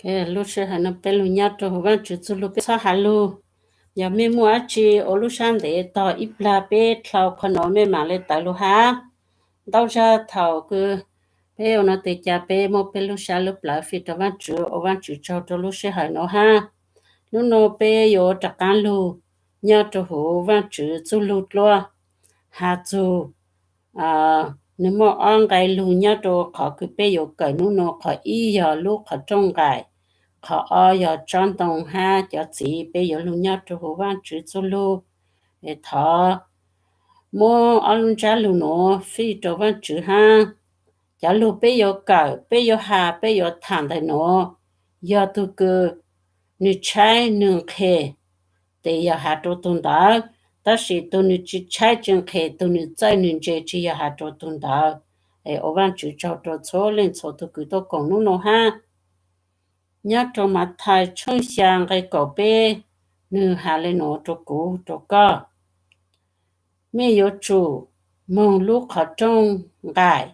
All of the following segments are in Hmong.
Lub sij hawm no peb lug nyob rua huv Vaajtswv txuj lug, peb txhob has lug. Yog mej muaj dlaab tsi ua lub sab ntev tog ib plag peb dlhau qhov nuav mej maam le tawv lug hab. Ntau zag thaum kws peb ua no tes ca peb muab peb lub sab lub plawv fij rua Vaajtswv, ua Vaajtswv tsaug rua lub sij hawm nuav hab. Nub nuav peb yuav rov qaab lug nyob rua huv Vaajtswv txuj lug dlua, has txug nwg muaj ob nqe lug nyob rua qhov kws peb yuav kawm nub nuav. Qhov ib yog lub qhov rooj nqaim, qhov ob yog tsob ntoo hab cov txiv. Peb yuav lug nyob rua huv Vaajtswv txuj lug. Thov muab ob lub ntsab lug nuav fij rua Vaajtswv hab. Cov lug peb yuav kawm, peb yuav has, peb yuav tham ntawm nuav, yog tug kws nwg tshaib nwg nqhes, tes yog has rua tug ntawd. Tab sis tug nwg tsi tshaib tsi nqhes, tug nwg txawj nwg ntse, tsi yog has rua tug ntawd. Es ua Vaajtswv tsaug rua txhua leej txhua tug kws tuaj koom nub nuav hab. Nyob rua Mathais tshooj xya nqe kaum peb, nwg has le nuav rua kuv rua koj: Mej yuav tsum moog lub qhov rooj nqaim,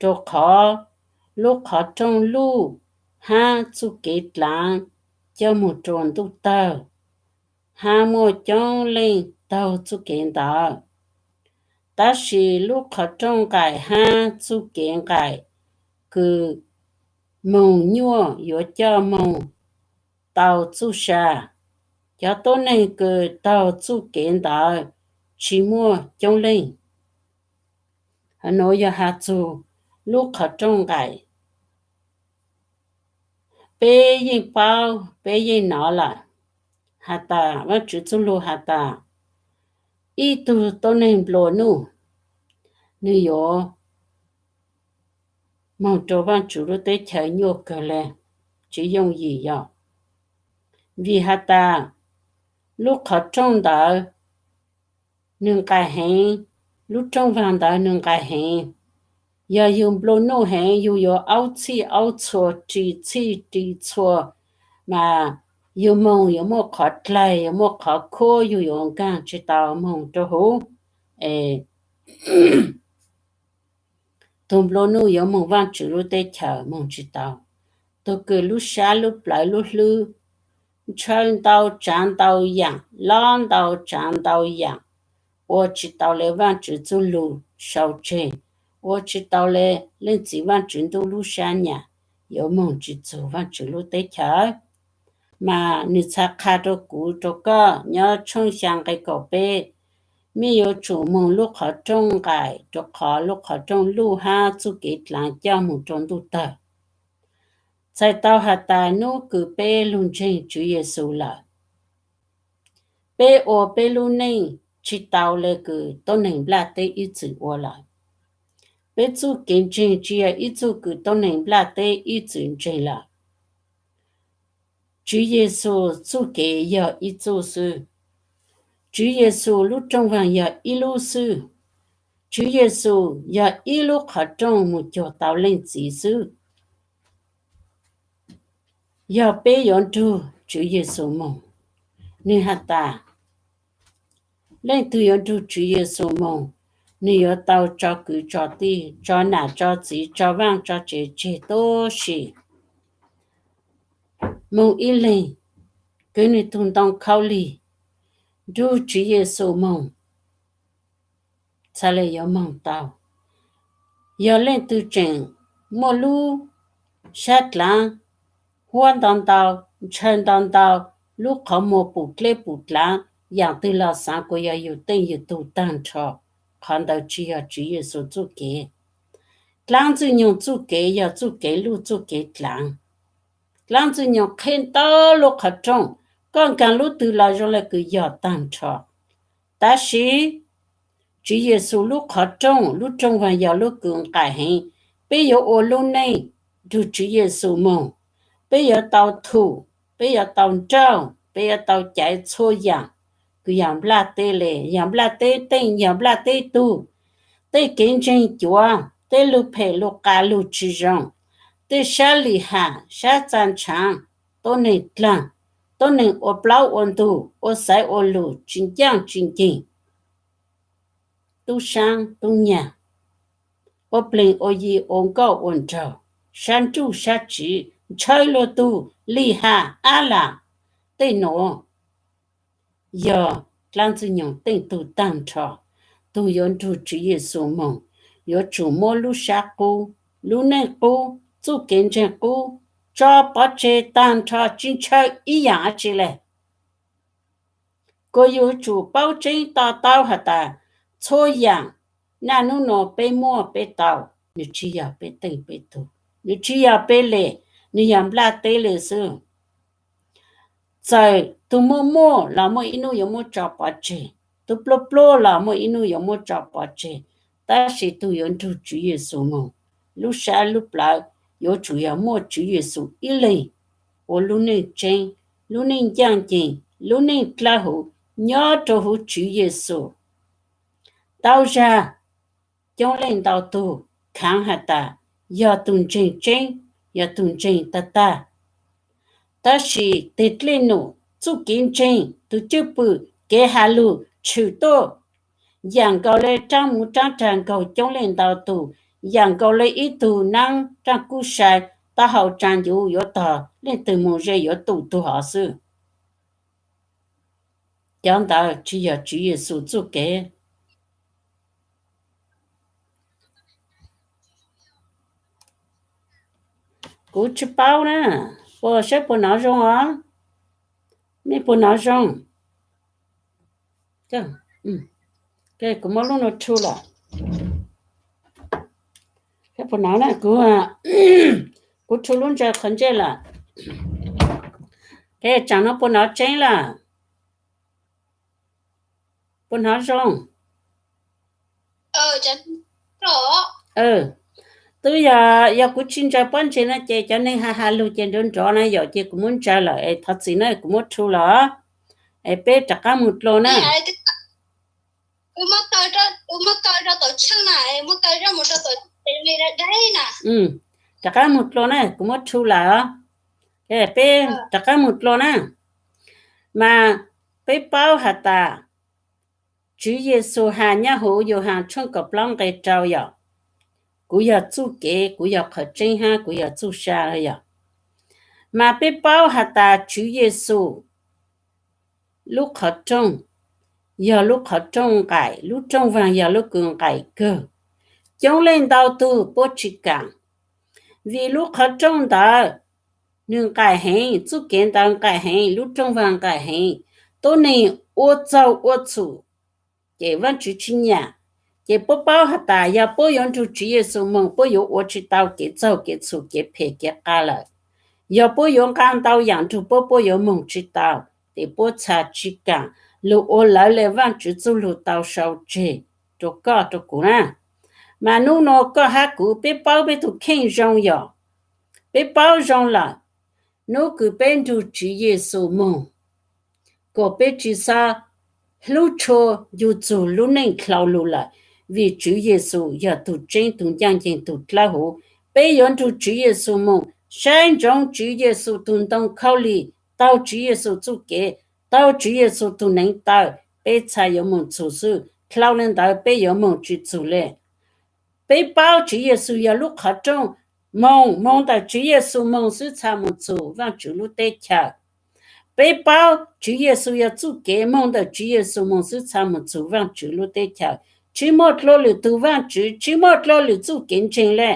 rua qhov lub qhov rooj luj hab txuj kev dlaav coj moog rua ntuj tawg, hab muaj coob leej taug txuj kev ntawd. Tab sis lub qhov rooj nqaim hab txuj kev nqaim kws moog nyuaj yuav coj moog tau txuj sa. Cov tuab neeg kws taug txuj kev ntawd tsi muaj coob leej. Hov nuav yog has txug lub qhov rooj nqaim. Peb yeej paub, peb yeej nov lawm, has tas Vaajtswv txuj lug has tas ib tug tuab neeg nplua nuj, nwg yuav moog rua Vaajtswv lub teb chaws nyuaj kawg le, tsi yooj yim yog vim has tas lub qhov rooj ntawd nwg nqaim heev, lub rooj vaag ntawd nwg nqaim heev. Yog yug nplua nuj heev, yug yuav aub txhij aub txhua, ri txhij ri txhua, mas yug moog yuav muaj qhov dlaig, yuav muaj qhov khuab, yug yuav nkaag tsi tau moog rua huv. Es tug nplua nuj yuav moog Vaajtswv lub teb chaws moog tsi tau. Tug kws lub sab lub plawv lub hlwb ntshaw ntau tsaav ntau yaam, lob ntau tsaav ntau yaam, ua tsi tau le Vaajtswv txuj lug sau tseg, ua tsi tau le Leej Txiv Vaajtswv Ntuj lub sab nyam, yuav moog tsi txug Vaajtswv lub teb chaws. Mas nwg txhaj qha rua kuv rua koj nyob tshooj xya nqe kaum peb, mej yuav tsum moog lub qhov rooj nqaim, rua qhov lub qhov rooj luj hab txuj kev dlaav coj moog rua ntuj tawg. Txhais tau has tas nub kws peb lug ntseeg Tswv Yexus lawm, peb ua peb lub neej tsi tau le kws tuab neeg nplaj teb ib txwm ua lawm. Peb txuj kev ntseeg tsi yog ib txuj kws tuab neeg nplaj teb ib txwm ntseeg lawm. Tswv Yexus txuj kev yog ib txuj xwb. Tswv Yexus lub rooj vaag yog ib lub xwb. Tswv Yexus yog ib lub qhov rooj moog cuag tau Leej Txiv xwb. Yog peb yuav nrug Tswv Yexus moog, nwg has tas, leej twg yuav nrug Tswv Yexus moog, nwg yuav tau tso kwv tso tij, tso nam tso txiv, tso vaaj tso tsev tseg tub si, moog ib leeg, kwv nwg tug ntoo khaub lig, nrug Tswv Yexus moog, txhaj le yuav moog tau. Yog leej twg tseem muaj lub sab dlaav huab ntau ntau, ntshaw ntau ntau, lub qhov muag pum dleb pum dlaav, yaam twg los xaav kuas yog yug teej yug tug taag nrho, qhov ntawd tsi yog Tswv Yexus txuj kev. Dlaab Ntxwg Nyoog txuj kev yog txuj kev luj txuj kev dlaav. Dlaab Ntxwg Nyoog qheb ntau lub qhov rooj, koj nkaag lub twg los zoo le kws yog taag nrho. Tab sis Tswv Yexus lub qhov rooj, lub rooj vaag yog lub kws nqaim heev. Peb yuav ua lub neej nrug Tswv Yexus moog, peb yuav tau thum, peb yuav tau nrauj, peb yuav tau caiv txhua yaam kws yog nplaj teb le, yog nplaj teb teej, yog nplaj teb tug, tej kev ntseeg cuav, tej lug phem lug qas lug tsi zoo, tej sab lim ham sab txag nrhaav, tuab neeg dlaag, tuab neeg ua plaub ua ntug, ua xaiv ua lug, tsi ncaaj tsi nceeg, tub saab tub nyag, ua pleeg ua yi, ua nkauj ua nraug, sab nruj sab tsiv, ntshaw luag tug, Lihas, Alas, tej nuav yog dlaab Ntxwg Nyoog teej tug taag nrho, tug yuav nrug Tswv Yexus moog, yuav tsum muab lub sab qub, lub neej qub, txuj kev ntseeg qub tso pov tseg taag nrho, tsi ntshaw ib yaam dlaab tsi le. Kuas yuav tsum paub tseeb to taub has tas, txhua yaam naj nub nuav peb muaj peb tau, nwg tsi yog peb teej peb tug, nwg tsi yog peb le, nwg yog nplaj teb le xwb. Txawm tug muaj muaj los muaj ib nub yuav muab tso pov tseg, tug pluag pluag los muaj ib nub yuav muab tso pov tseg, tab sis tug yuav nrug Tswv Yexus moog, lub sab lub plawv yuav tsum yog muaj Tswv Yexus ib leeg ua lub neej tseeb, lub neej ncaaj nceeg, lub neej dlawb huv nyob rua huv Tswv Yexus. Tau zag coob leej ntau tug khaav has tas yog tug ntseeg tseeb, yog tug ntseeg tag tag. Tab sis teg dlej num, txuj kev ntseeg, tug cwj pwm, kev has lug tshwm tuaj yaam nkaus le raab muv raab rag nkaug coob leej ntau tug, yaam nkaus le ib tug naab raaj kub sai, taub hau tsaa ncuv yuav tog leej twg moog ze yuav tu tug hov xwb. Cov ntawd tsi yog Tswv Yexus txuj kev. Kuv tsi paub na, puas saib puas nov zoo os? Mej puas nov zoo? Kuv muab lub nuav rhu lawm. Saib puas nov na, kuv, kuv rhu lub ntsa qhov ntsej lawm. Tsaam no puas nov tseeb lawm? Puas nov zoo? Twb yog, yog kuv tsi ntsaws pob ntseg no ces cov neeg has has lug ces nrov nrov na yom, ces kuv muab ntsaws lawm es thov txim na, kuv muab rhu lawm. Es peb rov qaab moog dlua na. Rov qaab moog dlua na, kuv muab rhu lawm. Peb rov qaab moog dlua na. Mas peb paub has tas Tswv Yexus has nyob huv Yauhas tshooj kaum plaub nqe rau yom, kuv yog txuj kev, kuv yog qhov tseeb hab kuv yog txuj sa yom. Mas peb paub has tas Tswv Yexus lub qhov rooj yog lub qhov rooj nqaim, lub rooj vaag yog lub kws nqaim kawg. Coob leej ntau tug puab tsi kaam, vim lub qhov rooj ntawd nwg nqaim heev, txuj kev ntawd nqaim heev, lub rooj vaag nqaim heev, tuab neeg ua txaug ua txhum, ces Vaajtswv tsi nyam. Ces puab paub has tas yog puab yuav nrug Tswv Yexus moog, puab yuav ua tsi tau kev txaug kev txhum kev phem kev qas lawm. Yog puab yuav nqaa ntau yaam nrug puab, puab yuav moog tsi tau, ces puab txha tsi kaam lug ua lawv le Vaajtswv txuj lug tau sau tseg rua koj rua kuv na. Mas nub nua koj hab kuv peb paub peb tug kheej zoo yom, peb paub zoo lawm, nub kws peb nrug Tswv Yexus moog, kuas peb tsi xob hlub tshua yug txug lub neej dlhau lug lawm, vim Tswv Yexus yog tug tseeb, tug ncaaj nceeg, tug dlawb huv. Peb yuav nrug Tswv Yexus moog, saib ntsoov Tswv Yexus tug ntoo khaub lig, taug Tswv Yexus txuj kev, taug Tswv Yexus tug neev taw, peb txha yuav moog txug xwb. Dlhau le ntawd peb yuav moog tsi txug le. Peb paub Tswv Yexus yog lub qhov rooj, moog, moog ntawm Tswv Yexus moog xwb txha moog txug Vaajtswv lub teb chaws. Peb paub Tswv Yexus yog txuj kev, moog ntawm Tswv Yexus moog xwb txha moog txug Vaajtswv lub teb chaws. Tsi muaj dlua lwm tug Vaajtswv, tsi muaj dlua lwm txuj kev ntseeg le.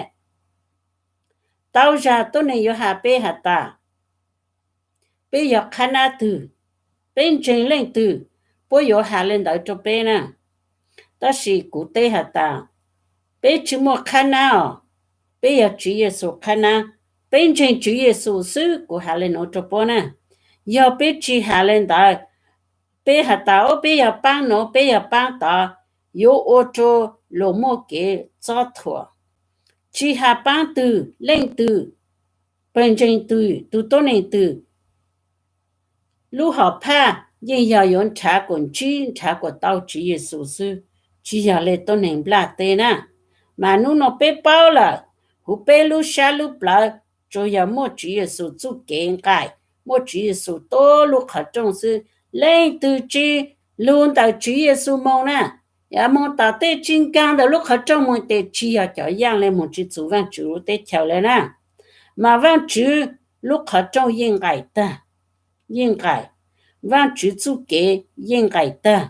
Tau zag tuab neeg yuav has peb has tas, peb yog qhab nab twg, peb ntseeg leej twg, puab yuav has le ntawd rua peb na. Tab sis kuv teb has tas, peb tsi muaj qhab nab os, peb yog Tswv Yexus qhab nab, peb ntseeg Tswv Yexus xwb, kuv has le nuav rua puab na. Yog peb tsi has le ntawd, peb has tas, o, peb yog paab nuav, peb yog paab tod, yuav ua rua luas muaj kev txob thuam. Tsi has paab twg leej twg, pawg ntseeg twg, tug tuab neeg twg, lub hom phaj yeej yog yuav nrhav kuas ntsib, nrhav kuas tau Tswv Yexus xwb, tsi yog le tuab neeg nplaj teb na. Mas nub nua peb paub lawm, huv peb lub sab lub plawv tsuas yog muaj Tswv Yexus txuj kev nqaim, muaj Tswv Yexus tuab lub qhov rooj xwb. Leej twg tsi lug ntawm Tswv Yexus moog na, yog moog tom tej tsi nkaag ntawm lub qhov rooj moog tes tsi yog cov yaaj le moog tsi txug Vaajtswv lub teb chaws le na. Mas Vaajtswv lub qhov rooj yeej nqaim tag, yeej nqaim. Vaajtswv txuj kev yeej nqaim tag,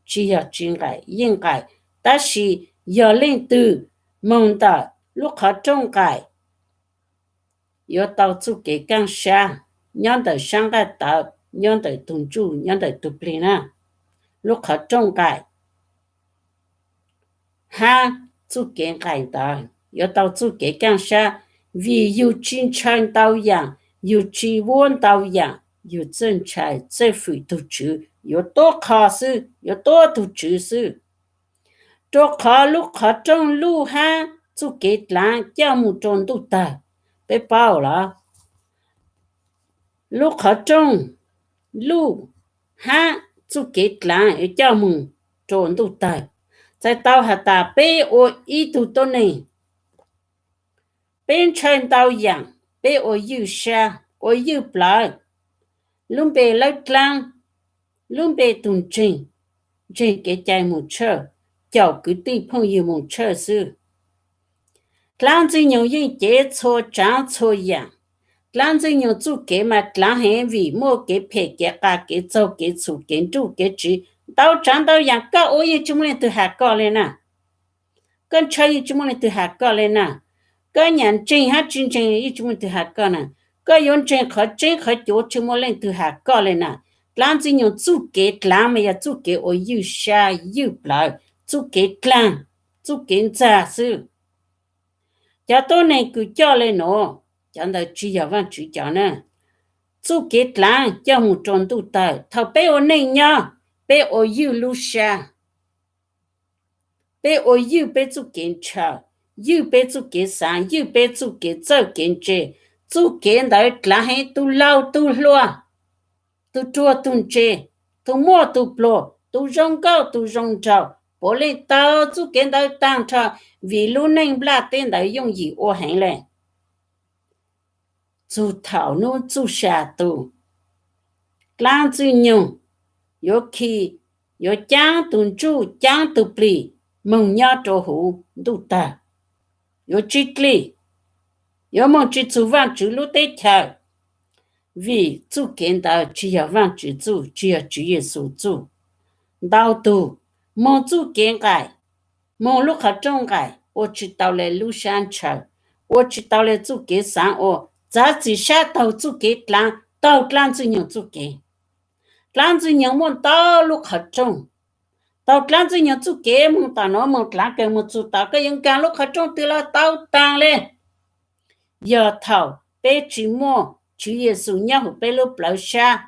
tsis yog tsis nqaim, yeej nqaim. Tab sis yog leej twg moog ntawm lub qhov rooj nqaim, yuav tau txuj kev kaaj sab nyob ntawm sab nqaj tawv, nyob ntawm tug ntsuj, nyob ntawm tug plig na. Lub qhov rooj nqaim hab txuj kev nqaim ntawd yuav tau txuj kev kaaj sab, vim yug tsi ntshaw ntau yaam, yug tsi vuab ntau yaam, yug txawj ntshaw txawj fwm tug Tswv, yuav tuab qho xwb, yuav tuab tug Tswv xwb. Rua qhov lub qhov rooj luj hab txuj kev dlaav coj moog rua ntuj tawg. Peb paub los? Lub qhov rooj luj hab txuj kev dlaav yuav coj moog rua ntuj tawg. Txhais tau has tas peb ua ib tug tuab neeg, peb ntshaw ntau yaam, peb ua ywj sab, ua ywj plawv, lub npe lawb dlaab, lub npe tug ntseeg, ntseeg kev cai moog tshawj, caum kwv tij phooj ywg moog tshawj xwb. Dlaab Ntxwg Nyoog yeej cev txhua tsaav txhua yaam. Dlaab Ntxwg Nyoog txuj kev mas dlaav heev vim muaj kev phem kev qas kev txaug kev txhum kev nruj kev tsiv ntau tsaav ntau yaam, koj ua yeej tsi muaj leej twg has koj le na. Koj ntshaw yeej tsi muaj leej twg has koj le na. Koj nyam ntseeg hab tsi ntseeg yeej tsi muaj leej twg has koj na. Koj yuav ntseeg qhov tseeb qhov cuav tsi muaj leej twg has koj le na. Dlaab Ntxwg Nyoog txuj kev dlaav mas yog txuj kev ua ywj sab ywj plawv, txuj kev dlaag, txuj kev ntxag xwb. Cov tuab neeg kws coj le nuav, cov ntawd tsi yog Vaajtswv cov na. Txuj kev dlaav coj moog rua ntuj tawg. Thaum peb ua neej nyob, peb ua ywj lub sab, peb ua ywj peb txuj kev ntshaw, ywj peb txuj kev xaav, ywj peb txuj kev txawj kev ntse. Txuj kev ntawd dlaav heev, tug laug tug hluas, tug ruag tug ntse, tug muaj tug pluag, tug zoo nkauj tug zoo nraug, puav leej taug txuj kev ntawd taag nrho, vim lub neej nplaj teb ntawd yooj yim ua heev le. Txug thaum nub txuj sa tu, dlaab Ntxwg Nyoog yuav khi, yuav caab tug ntsuj caab tug plig moog nyob rua huv ntuj tawg, yuav tsib dlig, yuav moog tsi txug Vaajtswv lub teb chaws, vim txuj kev ntawd tsi yog Vaajtswv txuj, tsi yog Tswv Yexus txuj. Ntau tug moog txuj kev nqaim, moog lub qhov rooj nqaim, ua tsi tau le lub sab ntshaw, ua tsi tau le txuj kev xaav ua, txav txim sab taug txuj kev dlaav, taug dlaab Ntxwg Nyoog txuj kev. Dlaab Ntxwg Nyoog muaj ntau lub qhov rooj, taug dlaab Ntxwg Nyoog txuj kev moog tom nuav moog dlaav kawg moog txug tom koj yuav nkaag lub qhov rooj twg los tau taag le. Yog thaum peb tsi muaj Tswv Yexus nyob huv peb lub plawv sab,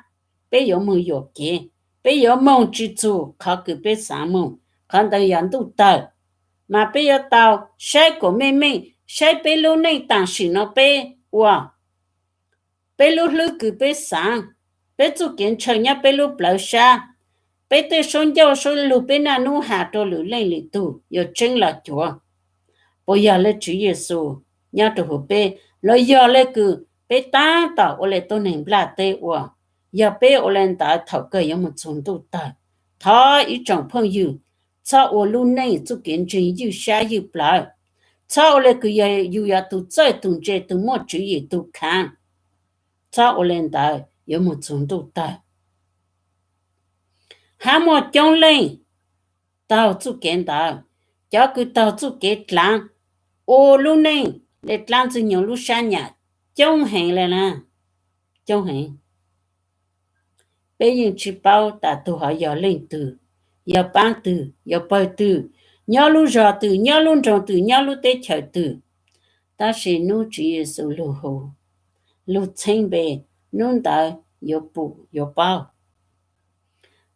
peb yuav moog yuam kev, peb yuav moog tsi txug qhov kws peb xaav moog, qhov ntawd yog ntuj tawg. Mas peb yuav tau saib kuas meej meej, saib peb lub neej taam sim no peb ua, peb lub hlwb kws peb xaav, peb txuj kev ntshaw nyob peb lub plawv sab, peb tej suab ncauj suab lug peb naj nub has rua lwm leej lwm tug yuav tseeb los cuav, puas yog le Tswv Yexus nyob rua huv peb, los yog le kws peb taab tom ua le tuab neeg nplaj teb ua? Yog peb ua le ntawd thaum kawg yuav moog txug ntuj tawg. Thov ib tsoom phooj ywg, txhob ua lub neej txuj kev ntseeg ywj sab ywj plawv, txhob ua le kws yog yus yog tug txawj tug ntse tug muaj tswv yim tug khaav. Txhob ua le ntawd yuav moog txug ntuj tawg. Hab muaj coob leej taug txuj kev ntawd, cov kws taug txuj kev dlaav, ua lub neej le dlaab Ntxwg Nyoog lub sab nyam coob heev le na, coob heev. Peb yeej tsi paub tas tug hov yog leej twg, yog paab twg, yog pawg twg, nyob lub zog twg, nyob lub nroog twg, nyob lub teb chaws twg. Tab sis nub Tswv Yexus lug hu, lug txheeb npe, nub ntawd yuav pum yuav paub.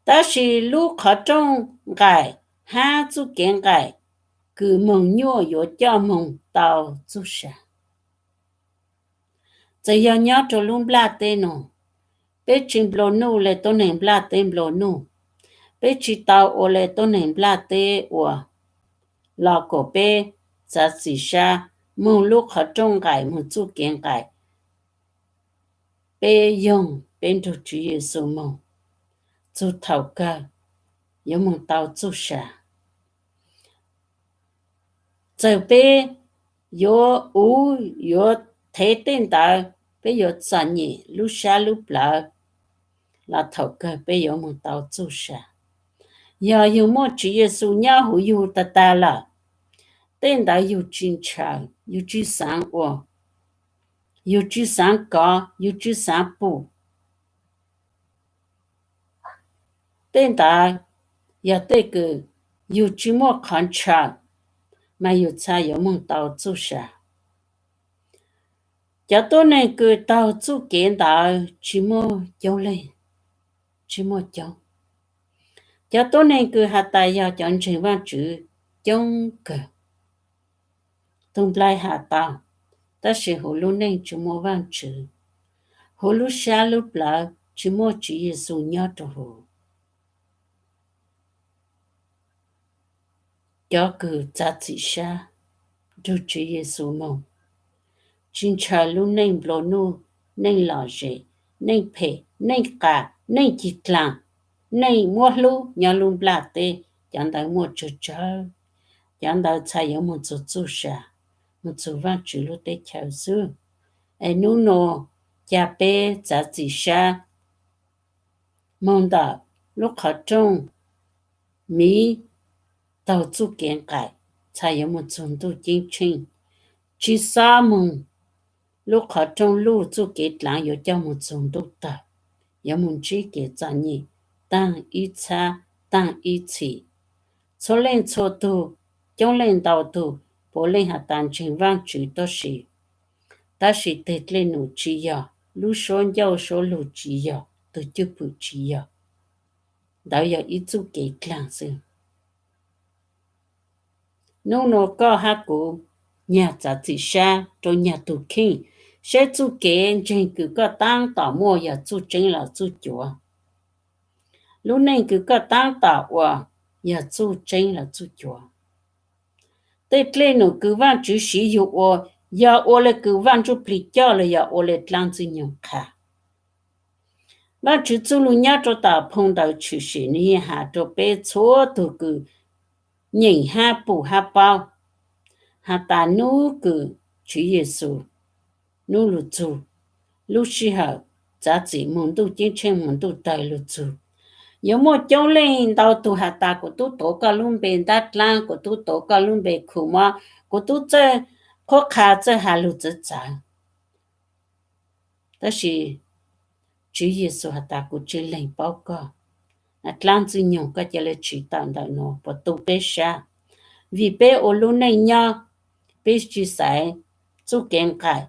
Tab sis lub qhov rooj nqaim hab txuj kev nqaim kws moog nyuaj yuav coj moog tau txuj sa. Txawm yog nyob rua lub nplaj teb nuav, peb tsi nplua nuj le tuab neeg nplaj teb nplua nuj, peb tsi tau ua le tuab neeg nplaj teb ua, los kom peb txav txim sab moog lub qhov rooj nqaim moog txuj kev nqaim. Peb yoog peb nrug Tswv Yexus moog, txug thaum kawg yuav moog tau txuj sa. Txawm peb yuav uv yuav thev tej ntawd, peb yuav txom nyem lub sab lub plawv los thaum kawg peb yuav mus tau txuj sa. Yog yug muaj Tswv Yexus nyob huv yug tag tag lawm, tej ntawd yug tsis ntshaw, yug tsis xaav ua, yug tsis xaav kov, yug tsis xaav pum. Tej ntawd yog tej kws yug tsis muaj qhov ntshaw, mas yug txhaj yuav moog tau txuj sa. Cov tuab neeg kws taug txuj kev ntawd tsis muaj coob leej, tsis muaj coob. Cov tuab neeg kws has tas yog cov ntseeg Vaajtswv coob kawg. Tug nplaig has tau, tab sis huv lub neej tsis muaj Vaajtswv, huv lub sab lub plawv tsis muaj Tswv Yexus nyob rua huv. Cov kws txav txim sab nrug Tswv Yexus moog, tsis ntshaw lub neej nplua nuj, neej lom zem, neej phem, neej qas, neej cig dlaag, neej muab hlub nyob lub nplaj teb, cov ntawd muaj tsawg tsawg. Cov ntawd txhaj yuav moog txug txuj sa, moog txug Vaajtswv lub teb chaws xwb. Es nub nua ca peb txav txim sab moog ntawm lub qhov rooj miv taug txuj kev nqaim txhaj yuav moog txug ntuj ceeb tsheej, tsis xob moog lub qhov rooj luj txuj kev dlaav yuav coj moog txug ntuj tawg, yuav moog ntsib kev txom nyem taag ib txhab taag ib txhis. Txhua leej txhua tug, coob leej ntau tug, puav leej has tas ntseeg Vaajtswv tab sis, tab sis teg dlej num tsis yog, lub suab ncauj suab lug tsis yog, tug cwj pwm tsis yog, ntawd yog ib txuj kev dlaag xwb. Nub nua koj hab kuv nyag txav txim sab rua nyag tug kheej, saib txuj kev ntseeg kws koj taab tom muaj yog txuj tseeb los txuj cuav. Lub neej kws koj taab tom ua yog txuj tseeb los txuj cuav. Tej dlej num kws Vaajtswv siv yug ua, yog ua le kws Vaaj Ntsuj Plig coj los yog ua le dlaab Ntxwg Nyoog qha. Vaajtswv txuj lug nyob rua tom phoo ntawd tshwm sim, nwg yeej has rua peb txhua tug kws nyeem hab pum hab paub, has tas nub kws Tswv Yexus nub lug txug, lub sij hawm txav txim moog ntuj ceeb tsheej moog ntuj tawg lug txug, yuav muaj coob leej ntau tug has tas kuv tub tuav koj lub npe ntab dlaab, kuv tub tuav koj lub npe khu mob, kuv tub txawj qhuab qha txawj has lug txawv txawv. Tab sis Tswv Yexus has tas kuv tsi leeg paub koj. Dlaab Ntxwg Nyoog koj ca le tsiv tawm ntawm nuav puas tu peb sab? Vim peb ua lub neej nyob, peb tsi xaiv txuj kev nqaim,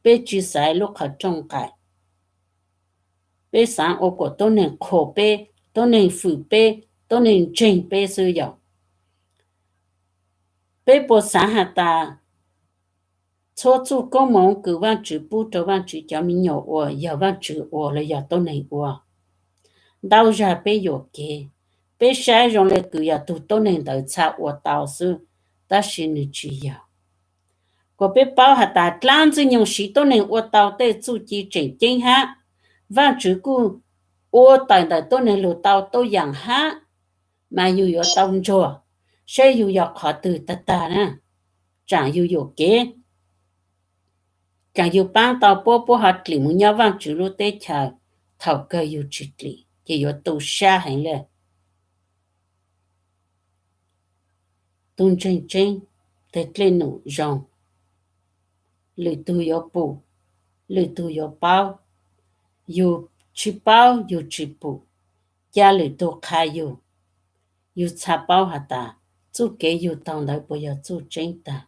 peb tsi xaiv lub qhov rooj nqaim. Peb xaav ua kuas tuab neeg qhuas peb, tuab neeg fwm peb, tuab neeg ntseeg peb xwb yom. Peb puas xaav has tas txhua txuj koob moov kws Vaajtswv pub rua Vaajtswv cov me nyuam ua yog Vaajtswv ua los yog tuab neeg ua? Ntau zag peb yuam kev, peb saib zoo le kws yog tug tuab neeg ntawd txha ua tau xwb, tab sis nwg tsi yog. Kuas peb paub has tas dlaab Ntxwg Nyoog siv tuab neeg ua tau tej txuj ci tseem ceeb hab, Vaajtswv kuj ua tawm ntawm tuab neeg lug tau tuab yaam hab, mas yug yuav tau ntsuag, saib yug yog qhov twg tag tag na. Tsaam yug yuam kev, tsaam yug paab tau puab, puab ho dlim mus nyob Vaajtswv lub teb chaws, thaum kawg yug tsi dlim ces yuav tu sab heev le. Tug ntseeg tseeb, teg dlej num zoo, lwm tug yuav pum, lwm tug yuav paub. Yug tsi paub yug tsi pum, ca lwm tug qha yug, yug txha paub has tas txuj kev yug taug ntawd puas yog txuj tseeb tag.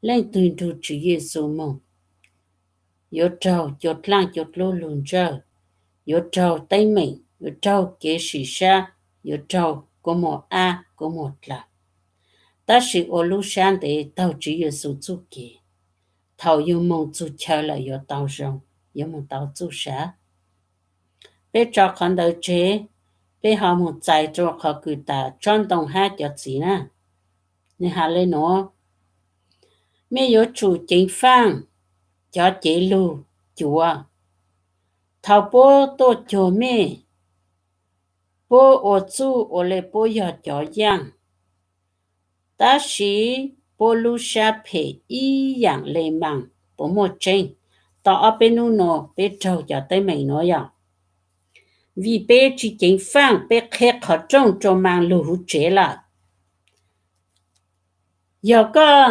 Leej twg nrug Tswv Yexus moog yuav raug cua dlaaj cua dlub lug ntsawj, yuav raug teeb meem, yuav raug kev sim sab, yuav raug kua muag ab kua muag dlaag. Tab sis ua lub sab ntev taug Tswv Yexus txuj kev, thaum yug moog txug chaw lawm yuav tau zoo, yuav moog tau txuj sa. Peb tso qhov ntawd tseg, peb ho moog txais rua qhov kws tas tsob ntoo hab cov txiv na. Nwg has le nuav, mej yuav tsum ceev faaj cov cev lug cuav. Thaum puab tuaj cuag mej, puab ua txuj ua le puab yog cov yaaj, tab sis puab lub sab phem ib yaam le maas puas muaj tseeb? tau ob peb hnub no peb raug cov teeb meem no yog vim peb tsis ceev faj, peb qheb qhov rooj rau Maas lug huv tsev lawm. Yog koj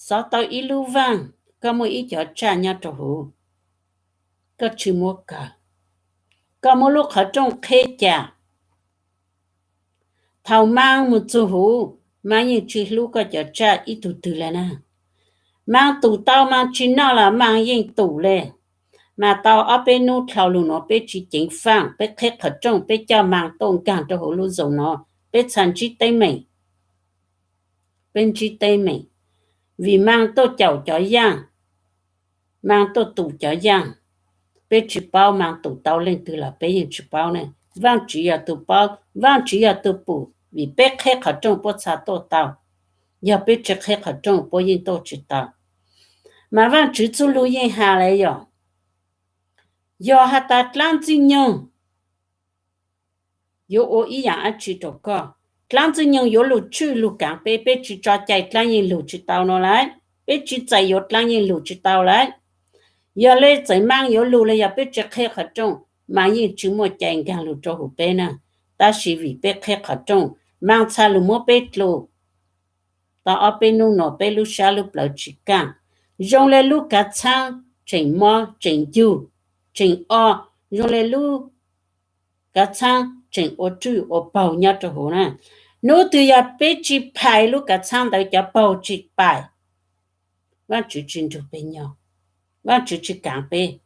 xov tau ib lub vaaj, koj muaj ib cov tsaj nyob rau huv, koj tsis muab kaw, koj muab lub qhov rooj qheb cas, thaum Maas mus txug huv, Maas yeej tsis hlub koj cov tsaj ib tug twg le na. Maas tum tau Maas tsis noj los Maas yeej tum le. Mas tau ob peb hnub dlhau lug no peb tsis ceev faj, peb qheb qhov rooj, peb coj Maas tuaj nkaag rau huv lub Zoom no, peb txhaj ntsib teeb meem, peb ntsib teeb meem. Vim Maas tuaj caum cov yaaj, Maas tuaj tum cov yaaj, peb tsis paub Maas tum tau leej twg los peb yeej tsis paub ne. Vaajtswv yog tug paub, Vaajtswv yog tug pum, vim peb qheb qhov rooj puab txhaj tuaj tau. Yog peb tsis qheb qhov rooj puab yeej tuaj tsis tau. Mas Vaajtswv txuj lug yeej has le yog, yog has tas dlaab Ntxwg Nyoog yuav ua ib yaam dlaab tsi rau koj, dlaab Ntxwg Nyoog yuav lug tswj lug kaav peb, peb tsis tso cai dlaab yeej lug tsis tau no lawm, peb tsis txais yuav dlaab yeej lug tsis tau lawm. Yog le txawm Maas yuav lug le yog peb tsis qheb qhov rooj, Maas yeej tsis muaj cai nkaag lug rau huv peb na. Tab sis vim peb qheb qhov rooj, Maas txhaj lug muab peb dlua. Tau ob peb nub no peb lub sab lub plawv tsis kaaj, zoo le lub kav txhaab tseem mob tseem yug, tseem o, zoo le lub kav txhaab tseem ua rwj ua paug nyob rau huv na. Nub twg yog peb tsis phais lub kav txhaab ntawd cov paug tsis pais, Vaajtswv tsis nrug peb nyob, Vaajtswv tsis kaav peb.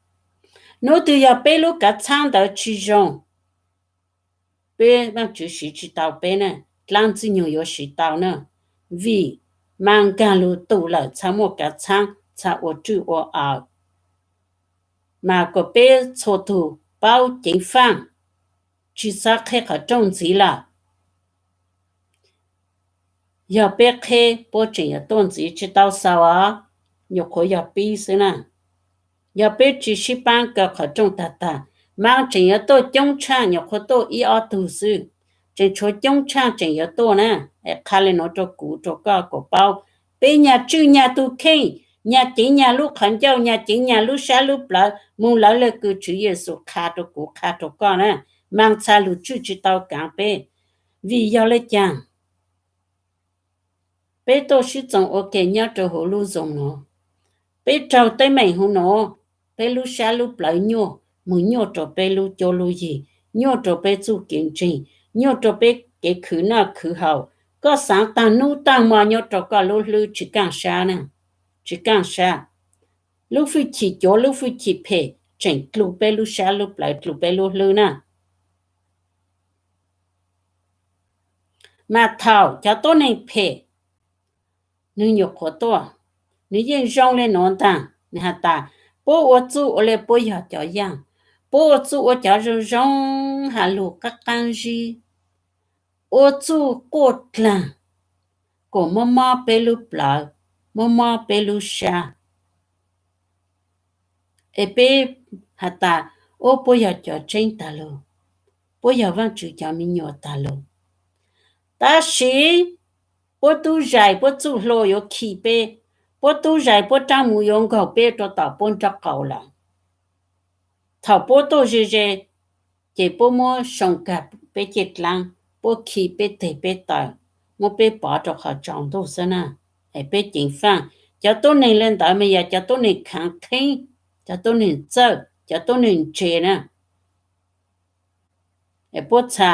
Nub twg yog peb lub kav txhaab ntawd tsis zoo, peb Vaajtswv siv tsis tau peb na, dlaab Ntxwg Nyoog yuav siv tau na. Vim Maas nkaag lug tum lawm txhaj muaj kav txhaab, txhaj ua rwj ua aws. Mas kom peb txhua tug paub ceev faaj, tsis xob qheb qhov rooj ntxiv lawm. Yog peb qheb puab tseem yuav tuaj ntxiv tsis tau xaus os, nyuam qhuav yog pib xwb na. Yog peb tsis sib paab kaw qhov rooj tag tag, Maas tseem yuav tuaj coob tshaaj, nyuam qhuav tuaj ib ob tug xwb, tseem tshuav coob tshaaj tseem yuav tuaj na. Es qha le nuav rau kuv rau koj kom paub, peb nyag tswj nyag tug kheej, nyag ceev nyag lub qhov ncauj, nyag ceev nyag lub sab lub plawv moog lawv le kws Tswv Yexus qha rau kuv qha rau koj na. Maas txhaj lug tswj tsis tau kaav peb. Vim yog le caag? Peb tuaj sib txoos ua ke nyob rau huv lub Zoom nuav, peb raug teeb meem huv nuav, peb lub sab lub plawv nyuaj, moog nyuaj rau peb lub cuab lub yig, nyuaj rau peb txuj kev ntseeg, nyuaj rau peb kev khwv noj khwv haus. Koj xaav taag nub taag mo nyob rau koj lub hlwb tsis kaaj sab na, tsis kaaj sab. Lub fwj chim cuav lub fwj chim phem tseem dlua peb lub sab lub plawv dlua peb lub hlwb na. Mas thaum cov tuab neeg phem nwg nyuam qhuav tuaj, nwg yeej zoo le nuav ntaag, nwg has tas, puab ua txuj ua le puab yog cov yaaj, puab ua txuj ua cov zoo zoo, has lug qaab qaab zib, ua txuj quaj dlaag, kom mob mob peb lub plawv, mob mob peb lub sab. Es peb has tas, ua puab yog cov tseeb taag lug, puab yog Vaajtswv cov me nyuam taag lug. Tab sis puab tub zais puab txuj hlua yuav khi peb, puab tub zais puab rab muv yuav nkaug peb rua tom puab nraub qaum lawm. Thaum puab tuaj ze ze, ces puab muab soo kag peb caj dlaab, puab khi peb teg peb taw, muab peb pov rau qhov tsaus ntuj xwb na. Es peb ceev faaj, cov tuab neeg le ntawd mas yog cov tuab neeg khaav kheeb, cov tuab neeg txawj, cov tuab neeg ntse na. Es puab txha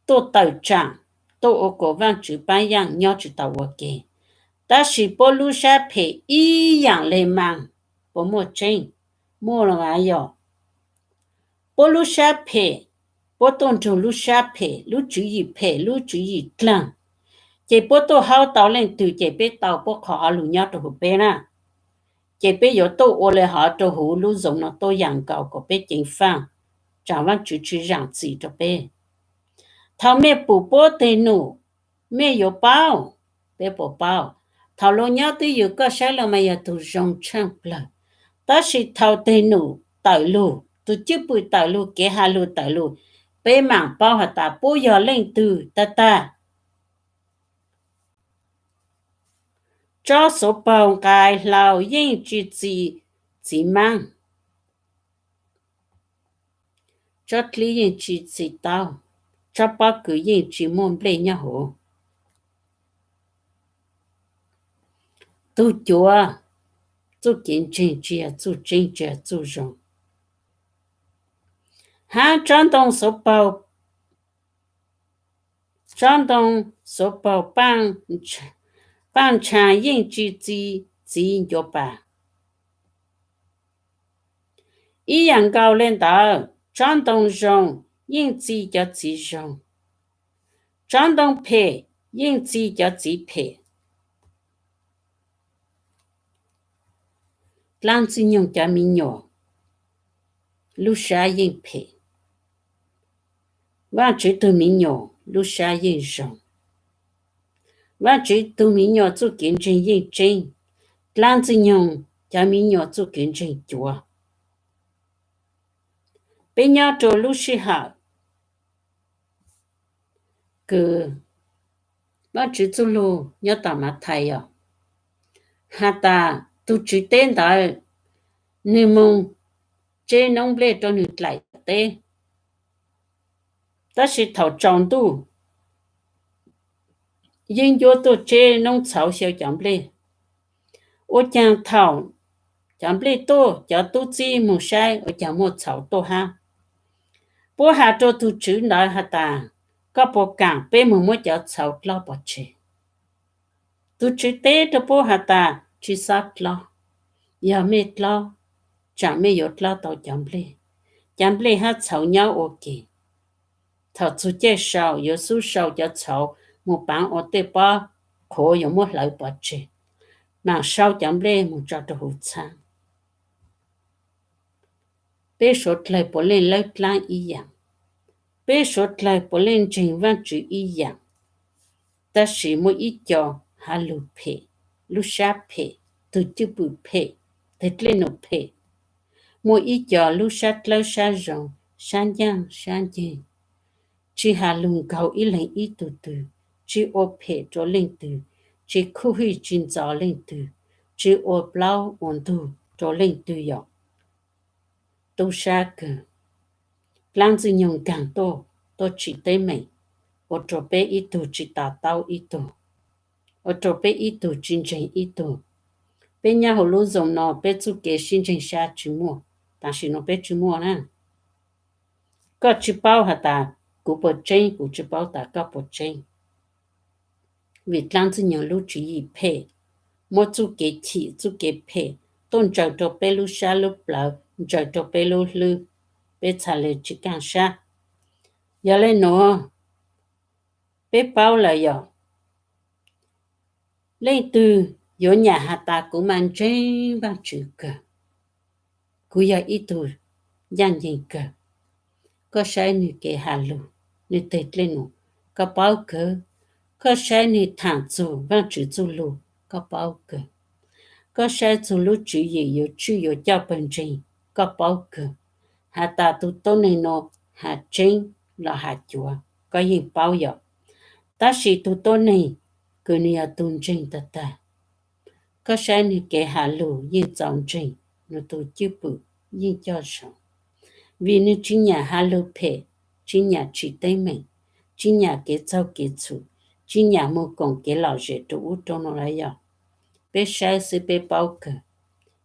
tuaj tawm tsaam, tuaj ua kom Vaajtswv paab yaaj nyob tsis tau ua ke. Tab sis puab lub sab phem ib yaam le Maas, puas muaj tseeb? Muaj los mas yog. Puab lub sab phem, puab tuaj nrug lub sab phem, lub tswv yim phem, lub tswv yim dlaag, ces puab tuaj haub tau leej twg ces peb tau puab qhov hauv lug nyob rau huv peb na. Ces peb yuav tuaj ua le hov rau huv lub Zoom no tuab yaam nkaus kom peb ceev faaj, tsaam Vaajtswv tsi zaam txim rau peb. Thaum mej pum puab teg num, mej yuav paub, peb puas paub? Thaum luag nyob twj ywm koj saib lug mas yog tug zoo tshaaj plawg, tab sis thaum teg num tawm lug, tug cwj pwm tawm lug, kev has lug tawm lug, peb maam paub has tas puab yog leej twg tag tag. Tsob xuav paug nqai hlau yeej tsis txi txiv maab, tsob dlib yeej tsis txi taub, tsob pob kws yeej tsis muaj nplej nyob hauv. Tug cuav txuj kev ntseeg tsis yog txuj tseeb, tsis yog txuj zoo. Hab tsob ntoo xuav paug, tsob ntoo xuav paug paaj ntshaav yeej tsis txi txiv ncuav pas. Ib yaam nkaus le ntawd, tsob ntoo zoo yeej txi cov txiv zoo, tsob ntoo phem yeej txi cov txiv phem. Dlaab Ntxwg Nyoog cov me nyuam lub sab yeej phem, Vaajtswv tug me nyuam lub sab yeej zoo. Vaajtswv tug me nyuam txuj kev ntseeg yeej tseeb, Dlaab Ntxwg Nyoog cov me nyuam txuj kev ntseeg cuav. Peb nyob rua lub sij hawm kws Vaajtswv txuj lug nyob tom Mathais os, has tas tug tswv teb ntawd nwg moog tseb noob nplej rua nwg dlaim teb, tab sis thaum tsaus ntuj yeeb ncuab tuaj tseb noob txhauv xyaw cov nplej. Ua caag thaum cov nplej tuaj, cov tub txib moog saib ua caag muaj txhauv tuaj hab. Puab has rua tug tswv ntawd has tas, koj puas kaam peb moog muab cov txhauv dlob pov tseg? Tug tswv teb rua puab has tas, tsi xob dlob. Yog mej dlob, tsaam mej yuav dlob tau cov nplej. Cov nplej hab txhauv nyob ua ke. Thaum txug caij sau yuav xub sau cov txhauv moog paav ua tej pob qhuav yuav muab hlawv pov tseg, maam sau cov nplej moog tso rua huv txhaab. Peb suav dlawg puav leej lawb dlaab ib yaam. Peb suav dlawg puav leej ntseeg Vaajtswv ib yaam. Tab sis muaj ib co has lug phem, lub sab phem, tug cwj pwm phem, teg dlej num phem. Muaj ib co lub sab dlawb sab zoo, sab ncaaj sab nceeg, tsi has lug nkaug ib leeg ib tug twg, tsi ua phem rua leej twg, tsi khuj hwj tsi ntxov leej twg, tsi ua plaub ua ntug rua leej twg yom. Tub sab kawg. Dlaab Ntxwg Nyoog nkaag tuaj, tuaj tsim teeb meem, ua rua peb ib tug tsi to taub ib tug, ua rua peb ib tug tsi ntseeg ib tug. Peb nyob huv lub zoo no peb txuj kev sib ntseeg sab tsi muaj, tam sim no peb tsi muaj na. Koj tsi paub has tas kuv puas tseeb, kuv tsi paub tas koj puas tseeb. Vim dlaab Ntxwg Nyoog lub tswv yim phem, muab txuj kev chim txuj kev phem tuaj ntsaws rua peb lub sab lub plawv, ntsaws rua peb lub hlwb, peb txhaj le tsi kaaj sab. Yog le nuav, peb paub lawm yog leej twg yuav nyam has tas kuv mas ntseeg Vaajtswv kawg, kuv yog ib tug ncaaj nceeg kawg. Koj saib nwg kev has lug, nwg teg dlej num, koj paub kawg. Koj saib nwg thaam txug Vaajtswv txuj lug, koj paub kawg. Koj saib txug lub tswv yim yuav tswj yuav coj pawg ntseeg, koj paub kawg. Has tas tug tuab neeg nuav has tseeb los has cuav, koj yeej paub yom. Tab sis tug tuab neeg kws nwg yog tug ntseeg tag tag, koj saib nwg kev has lug yeej txaus ntseeg, nwg tug cwj pwm yeej coj zoo, vim nwg tsi nyam has lug phem, tsi nyam tsim teeb meem, tsi nyam kev txaug kev txhum, tsi nyam moog koom kev lom zem rua ub rua nuav lawm yog. Peb saib xwb peb paub kawg.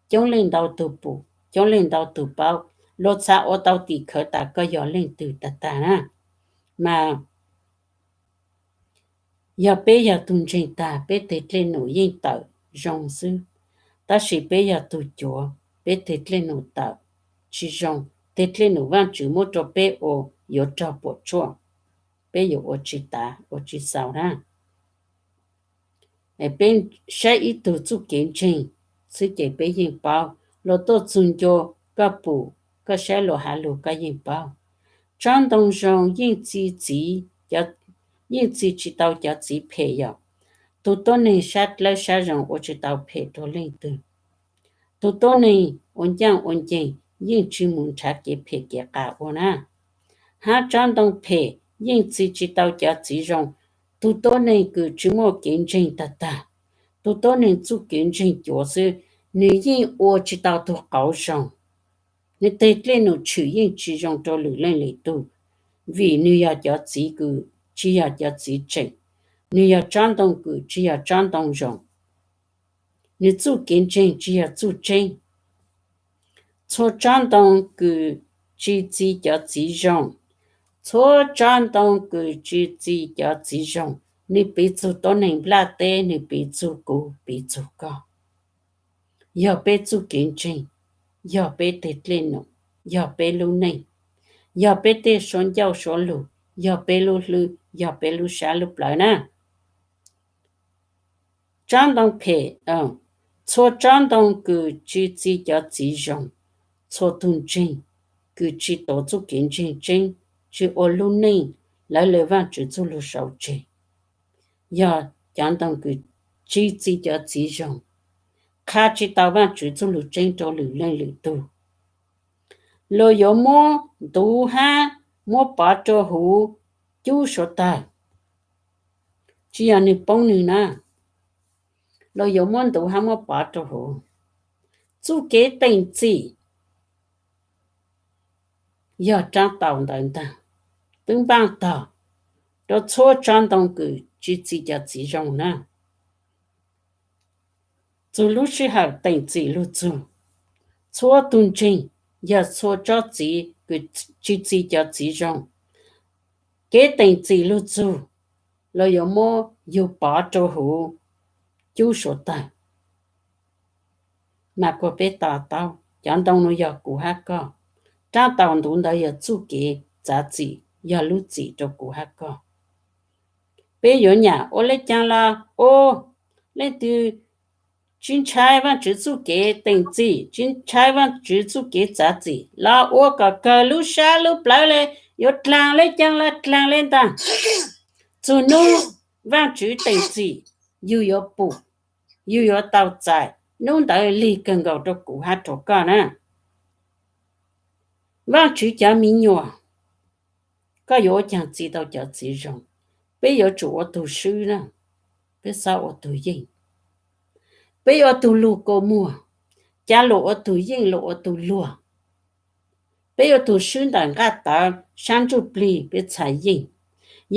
Coob leej ntau tug pum, coob leej ntau tug paub, luag txhad ua tau tim khawv tas koj yog leej twg tag tag na. Mas yog peb yog tug ntseeg tag, peb teg dlej num yeej tawm zoo xwb. Tab sis peb yog tug cuav, peb teg dlej num tawm tsi zoo, teg dlej num Vaajtswv muab rua peb ua yuav raug puam tsuaj, peb yuav ua tsi tav ua tsi xaus na. Peb saib ib tug txuj kev ntseeg xwb ces peb yeej paub. Luag tuaj txug ncua koj pum, koj saib luag has lug koj yeej paub. Tsob ntoo zoo yeej txi txiv, yeej txi tsi tau cov txiv phem yom. Tug tuab neeg sab dlawb sab zoo ua tsi tau phem rua leej twg. Tug tuab neeg ua ncaaj ua nceeg yeej tsi mus nrhav kev phem kev qas ua na. Hab tsob ntoo phem yeej txi tsi tau cov txiv zoo. Tug tuab neeg kws tsi muaj kev ntseeg tag tag, Tus tuab neeg txuj kev ntseeg cuav xwb, nws yeej ua tsis tau tug qauv zoo. Nws teg dlej num tshwm yeej tsis zoo rau lwm leej lwm tug, vim nws yog cov txiv kws tsis yog cov txiv tseem, nws yog tsob ntoo kws tsis yog tsob ntoo zoo. Nws txuj kev ntseeg tsis yog txuj tseeb. Txhua tsob ntoo kws tsis txi cov txiv zoo, txhua tsob ntoo kws tsis txi cov txiv zoo, nws piv txug tuab neeg nplaj teb, nws piv txug kuv, piv txug koj. Yog peb txuj kev ntseeg, yog peb teg dlej num, yog peb lub neej, yog peb tej suab ncauj suab lug, yog peb lub hlwb, yog peb lub sab lub plawv na. Tsob ntoo phem, txhua tsob ntoo kws tsis txi cov txiv zoo, txhua tug ntseeg kws tsis tuav txuj kev ntseeg tseeb, tsis ua lub neej lawv le Vaajtswv txuj lug sau tseg, yog cov ntoo kws tsis txi cov txiv zoo, qha tsis tau Vaajtswv txuj lug tseeb rau lwm leej lwm tug. Luag yuav muab ntuv hab muab pov rua huv cub suav tawg, tsis yog nwg poob nwg na, luag yuav muab ntuv hab muab pov rua huv. Txuj kev teem txim yog rab taus ntawd ntag, twb npaaj tog rua txhua tsob ntoo kws tsis txi cov txiv zoo na. Txug lub sij hawm teem txim lug txug, txhua tug ntseeg yog txhua tsob txiv kws tsis txi cov txiv zoo. Kev teem txim lug txug, luag yuav muab yug pov rua huv cub suav tawg. Mas kuas peb to taub, cov ntoo nuav yog kuv hab koj. Rab taus ntuv ntawd yog txuj kev txav txim, yog lub txim rua kuv hab koj. Peb yuav nyam ua le caag los ua, leej twg tsis ntshai Vaajtswv txuj kev teem txim, tsis ntshai Vaajtswv txuj kev txav txim los ua kom kawg lub sab lub plawv le, yuav dlaag le caag los dlaag le ntaag. Txug nub Vaajtswv teem txim, yug yuav pum, yug yuav tau txais nub ntawd lig kawg nkaus rua kuv hab rua koj na. Vaajtswv cov me nyuam, koj yuav ua caag txi tau cov txiv zoo? Peb yuav tsum ua tug swb na, peb xob ua tug yeej. Peb ua tug lug kua muag, ca lug ua tug yeej lug ua tug luag. Peb ua tug swb ntawm nqaj tawv, sab ntsuj plig peb txhad yeej.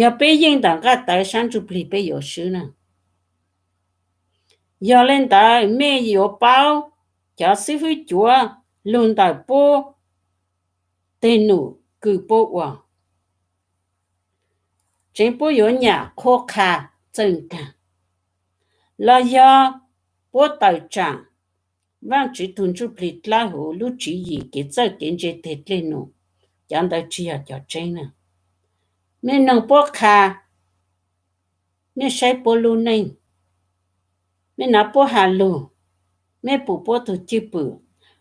Yog peb yeej ntawm nqaj tawv sab ntsuj plig peb yuav swb na. Yog le ntawd mej yuav paub cov xib fwb cuav lug ntawm puab teg num kws puab ua. Tseev puab yuav nyam qhuab qha txawj nkaag, los yog puab tawm tsaam Vaajtswv tug ntsuj plig dlawb huv lub tswv yim kev txawj kev ntse teg dlej num, cov ntawd tsis yog cov tseeb na. Mej noog puab qha, mej saib puab lub neej, mej nav puab has lug, mej pum puab tug cwj pwm.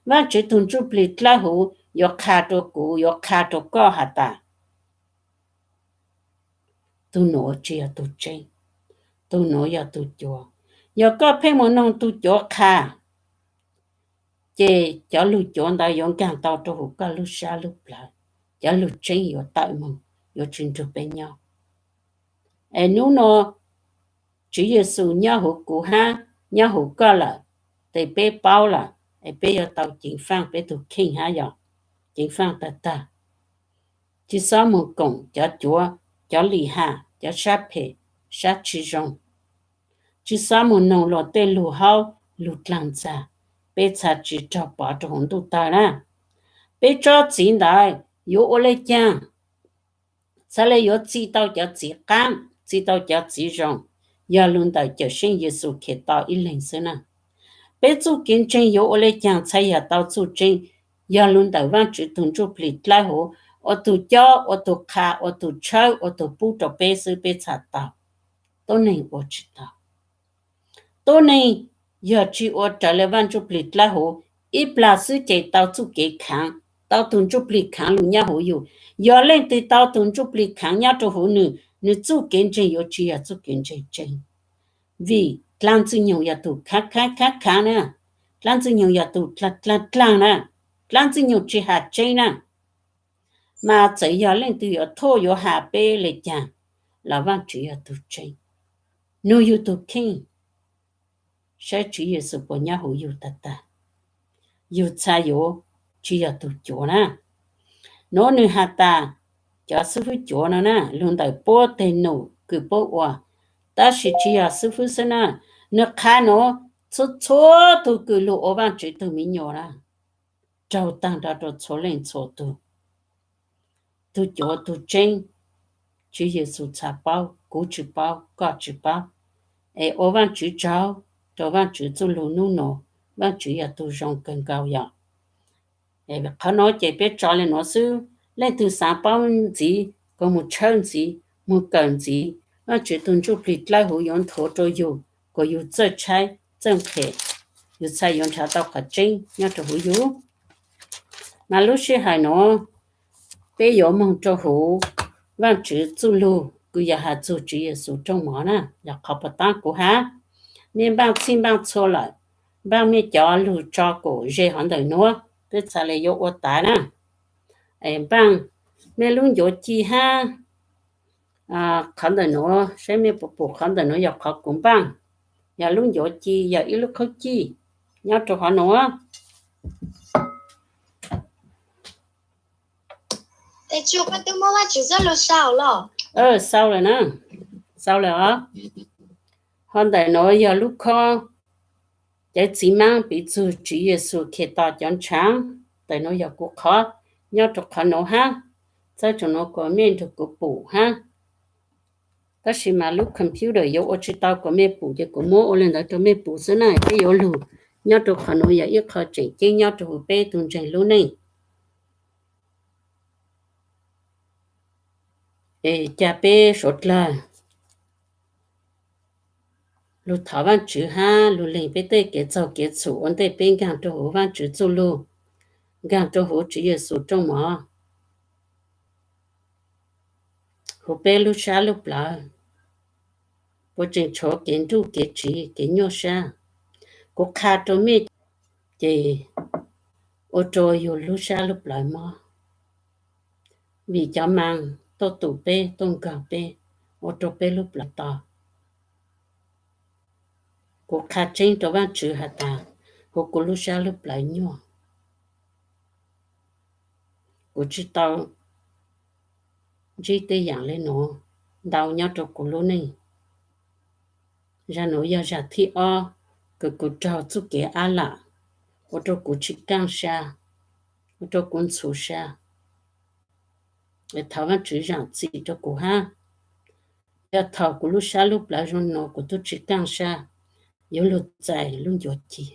Vaajtswv tug ntsuj plig dlawb huv yuav qha rua kuv, yuav qha rua koj has tas, tug nuav tsis yog tug tseeb, tug nuav yog tug cuav. Yog koj pheej mus noog tug cuav qha, ces cov lug cuav ntawd yuav nkaag tau rua huv koj lub sab lub plawv, cov lug tseeb yuav tawm moog, yuav tsis nrug peb nyob. Es nub nua Tswv Yexus nyob huv kuv hab nyob huv koj lawm, tes peb paub lawm, es peb yuav tau ceev faaj peb tug kheej hab yog ceev faaj tawg tag. Tsis xob mus koom cov cuav, cov lim ham, cov sab phem, sab tsis zoo. Tsis xob mus noog luag tej lug haub lug dlaag ntxag, peb txhad tsis raug pov rua huv ntuj tawg na. Peb tsob txiv ntawd yuav ua le caag txhad le yuav txi tau cov txiv qaab, txi tau cov txiv zoo? Yog lug ntawm Cawmseej Yexus Khetos ib leeg xwb na. Peb txuj kev ntseeg yuav ua le caag txhad yog tau txuj tseeb? Yog lug ntawm Vaajtswv tug ntsuj plig dlawb huv, ua tug cob, ua tug qha, ua tug tshawb, ua tug pub rua peb xwb peb txhad tau. Tuab neeg ua tsis tau. Tuab neeg yog tsis ua raws le Vaaj Ntsuj Plig dlawb huv, ib plag xwb ces tau txuj kev khaav, tau tug Ntsuj Plig khaav lug nyob huv yus. Yog leej twg tau tug Ntsuj Plig khaav nyob rua huv nwg, nwg txuj kev ntseeg yuav tsis yog txuj kev ntseeg tseeb. Vim dlaab Ntxwg Nyoog yog tug khaav khaav khaav khaav na, dlaab Ntxwg Nyoog yog tug dlaag dlaag dlaag na, dlaab Ntxwg Nyoog tsis has tseeb na. Mas txawm yog leej twg yuav thuam yuav has peb le caag los Vaajtswv yog tug tseeb, nwg yug tug kheej. saib Tswv Yexus puas nyob huv yug tag tag. Yug txha yuav tsis yog tug cuav na. Nuav nwg has tas cov xib fwb cuav no na, lug ntawm puab teg num kws puab ua, tab sis tsis yog xib fwb xwb na, nwg qha nuav txhua txhua tug kws lug ua Vaajtswv tug miv nyuas na, raug taag nrho rua txhua leej txhua tug. Tug cuav tug tseeb, Tswv Yexus txhad paub, kuv tsis paub, koj tsis paub. Es ua Vaajtswv tsaug rua Vaajtswv txuj lug nub nuav, Vaajtswv yog tug zoo kawg nkaus yom. Qhov nuav ces peb tso le nuav xwb, leej twg xaav paub ntxiv kuas moog tshawb ntxiv, moog kawm ntxiv, Vaajtswv tug Ntsuj Plig dlawb huv yuav nthuav rua yug kuas yug txawj tshaib txawj nqhes, yug txhaj yuav nrhav tau qhov tseeb nyob rua huv yug. Mas lub sij hawm nuav peb yuav moog rua huv Vaajtswv txuj lug kws yog has txug Tswv Yexus rooj mov na, yog qhov puas taab kuv hab. Mej npaaj txhij npaaj txhua lawm, npaaj mej cov lug tso kuas ze hov ntawm nuav, peb txhad le yuav ua tas na. Npaaj mej lub ncuav ci hab qhov ntawm nuav, saib mej puas pum qhov ntawm nuav yog qhov kuv npaaj, yog lub ncuav ci, yog ib lub khaub cij nyob rua qhov nuav. Xau lawm na, xau lawm os. Ho ntawm nuav yog lub khob cawv txiv maab piv txug Tswv Yexus Khetos cov ntshaav. Ntawm nuav yog kuv qhov, nyob rua qhov nuav hab, txawb tsoom nuav kuas mej nrug kuv pum hab. Tab sis mas lub computer yuav ua tsis tau kuas mej pum, ces kuv muab ua le ntawd rua mej pum xwb na. Peb yuav lug, nyob rua qhov nuav yog ib qho tseem ceeb nyob rua huv peb tug ntseeg lub neej. Es ca peb suav dlawg lug thov Vaajtswv hab lug leeg peb tej kev txaug kev txhum ua ntej peb nkaag rua huv Vaajtswv txuj lug, nkaag rua huv Tswv Yexus rooj mov, huv peb lub sab lub plawv, puas tseem tshuav kev nruj kev tsiv kev nyuaj sab. Kuv qha rua mej, ces ua rua yug lub sab lub plawv mob, vim cov maa tuaj tum peb tuaj nkaag peb, ua rua peb lub plawv to. Kuv qha tseeb rua Vaajtswv has tas, huv kuv lub sab lub plawv nyuaj, kuv tsis tau ntsib tej yaam le nuav ntau nyob rua kuv lub neej. Zag nuav yog zag thib ob kws kuv raug txuj kev ab lam, ua rua kuv tsis kaaj sa, ua rua kuv ntxhuv sa. Thov Vaajtswv zaam txim rua kuv hab. Yog thaum kuv lub sab lub plawv zoo nuav kuv tub tsis kaaj sa, yuav lug txais lub ncuav ci.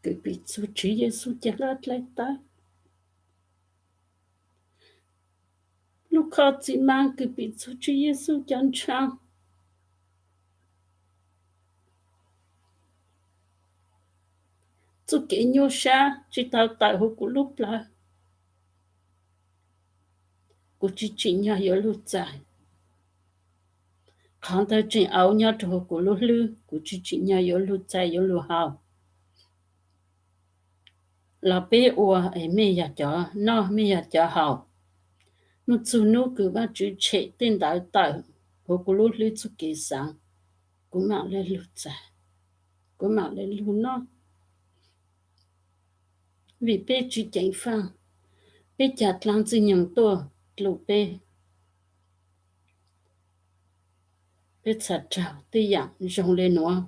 Kws piv txug Tswv Yexus cov nqaj dlai tawv, lub khob txiv maab kws piv txug Tswv Yexus cov ntshav. Txuj kev nyuaj sab tsis tau tawm huv kuv lub plawv, kuv tsis tsim nyog yuav lug txais. Qhov ntawd tseem auv nyob rua huv kuv lub hlwb, kuv tsis tsim nyog yuav lug txais yuav lug haus. Los peb ua es mej yog cov noj mej yog cov haus. Hnub txug hnub kws Vaajtswv tshem tej ntawd tawm huv kuv lub hlwb txuj kev xaav, kuv maam le lug txais, kuv maam le lug noj. Vim peb tsis ceev faj, peb ca dlaag Ntxwg Nyoog tuaj dlum peb, peb txhad raug tej yaam zoo le nuav.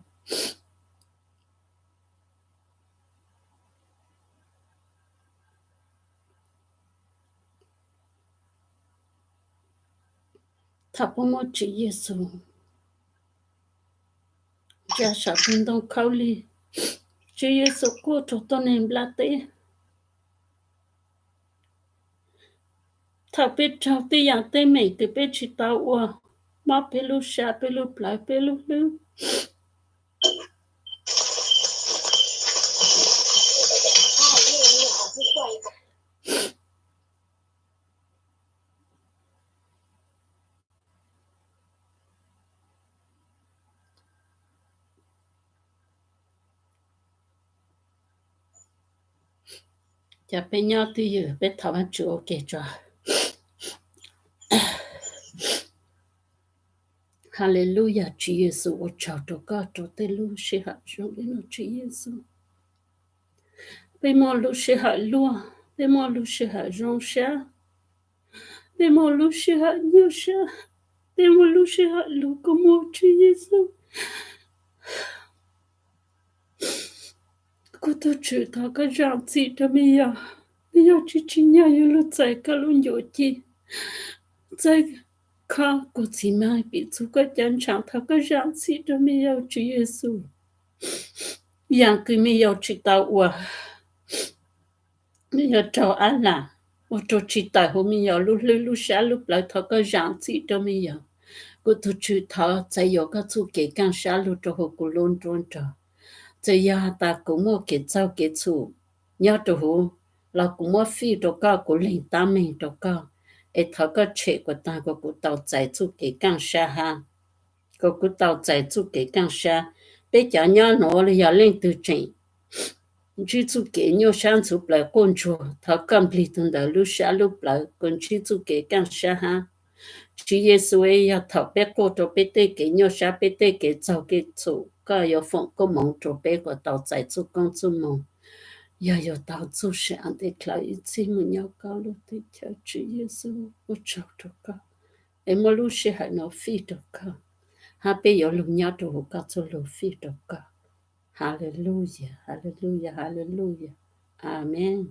Thaum puab muab Tswv Yexus tsa saum ntug ntoo khaub lig, Tswv Yexus quaj rua tuab neeg nplaj teb. Thaum peb raug tej yaam teeb meem kws peb tsis tau ua, mob peb lub sab peb lub plawv peb lub hlwb, ca peb nyob twj ywm peb thov Vaajtswv ua ke tso. Haleluyas, Tswv Yexus, ua tsaug rau koj rau tej lub sij hawm zoo li no, Tswv Yexus. Peb muaj lub sij hawm luag, peb muaj lub sij hawm zoo sab, peb muaj lub sij hawm nyuaj sab, peb muaj lub sij hawm lug kua muag, Tswv Yexus. Kuv tug Tswv, thov koj zaam txim rau me yog, me yog tsi tsim nyog yuav lug txais koj lub ncuav ci, txais koj kuas txiv maam pim txug koj cov ntshav, thov koj zaam txim rau me yog, Tswv Yexus. Yaam kws me yog tsi tau ua, me yog raug ab lam, ua rua tsi tawm huv me yog lub hlwb lub sab lub plawv, thov koj zaam txim rau me yog. Kuv tug Tswv, thov txais yuav koj txuj kev kaaj sab lug rua huv kuv lub nruab nrog. Txawm yog has tas kuv muaj kev txaug kev txhum nyob rua huv, los kuv muab fij rua koj, kuv leeg tab meeg rua koj, es thov koj tshem kuas taag kuas kuv tau txais txuj kev kaaj sab hab, kuas kuv tau txais txuj kev kaaj sab. Peb cov nyob nuav los yog leej twg tseem ntsib txuj kev nyuaj sab ntxhuv plaws quaj ntsuag, thov koj nplig tug ntawd lub sab lub plawv kuas ntsib txuj kev kaaj sab hab. Tswv Yexus, yog thaum peb quaj rua peb tej kev nyuaj sab, peb tej kev txaug kev txhum, koj yuav foom koob moov rua peb kuas tau txais txuj koob txuj moov, yog yuav tau txuj sa ntej dlawg ib txhij moog nyob koj lub teb chaws. Tswv Yexus, ua tsaug rua koj, es muaj lub sij hawm nuav fij rua koj, hab peb yuav lug nyob rua huv koj txuj lug fij rua koj. Haleluyas, haleluyas, haleluyas. Amees.